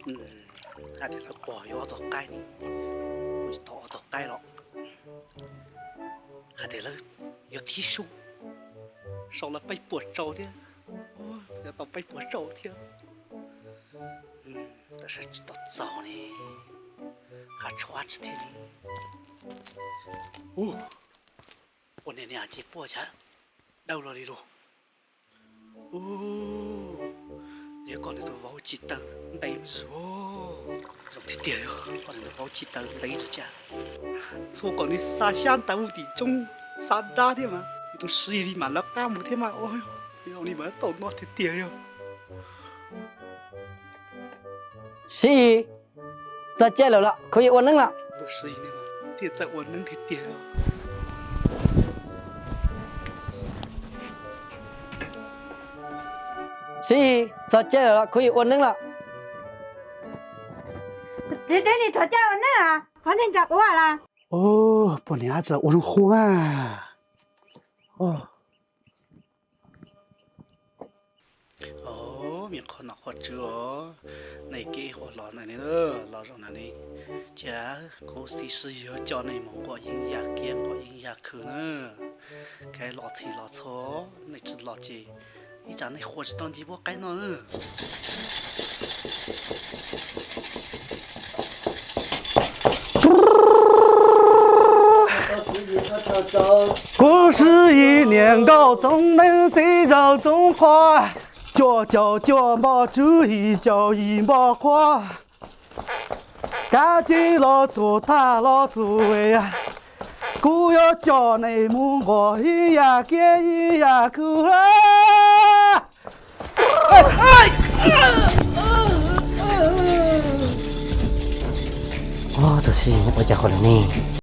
Hais tias lawv quag yuav ob tug qaib ne, kuv tsis tau ob tug qaib los. Hais tias lawv yuav thib sub, sau lawv peb puas tsau thiab, yuav tau peb puas tsau thiab. Tab sis tsis tau txaus ne, hais tshuav tsis thiaj li. Ua, niam niam ces puaj cas dawb los li lus. Ua, yog kom nws tus vauv tsis tawm ntev mus zuj, zoo tiag tiag li, kom nws tus vauv tsis tawm ntev mus cas. Txhua kom nws xa xyab ntawv mus tim roob xa dab thiab mas, nws tus Siv Yis li mam lawv qab mus thiab mas, ua, zoo li mas tau no tiag tiag li. Siv Yis, txog caij lawm los khuv yim ua neeb los. Thiaj txawj ua neeb tiag tiag. Siv Yis, txog caij lawm los khuv yim ua neeb los. Txiv, txog caij ua neeb los, qhov ntej ntsa quav los. Poj niam, txawm ua zoo hu mas. Os, me qhov nom qhov tswv os, nej kev ua los ntawm no los zoo na ne. Cia kuv txiv Siv Yis coj nej mus nquam yeeb yaj kiab nquam yeeb yaj khw na. Kev los txhij los txhua, nej tsis los ces ib tsam nej qhuas tsis tau nce puab qaib noj na. Kuv Siv Yis niam nkauj txoov neeb txiv zaug txoov qhua, cuaj caum cuaj npoj tswv yim caum yim npoj qhua. Kav tsij los txuas tag los txuas, kuv yuav coj nej mus nquam yeeb yaj kiab yeeb yaj khw. Tab sis ua cas qhov lawm ne?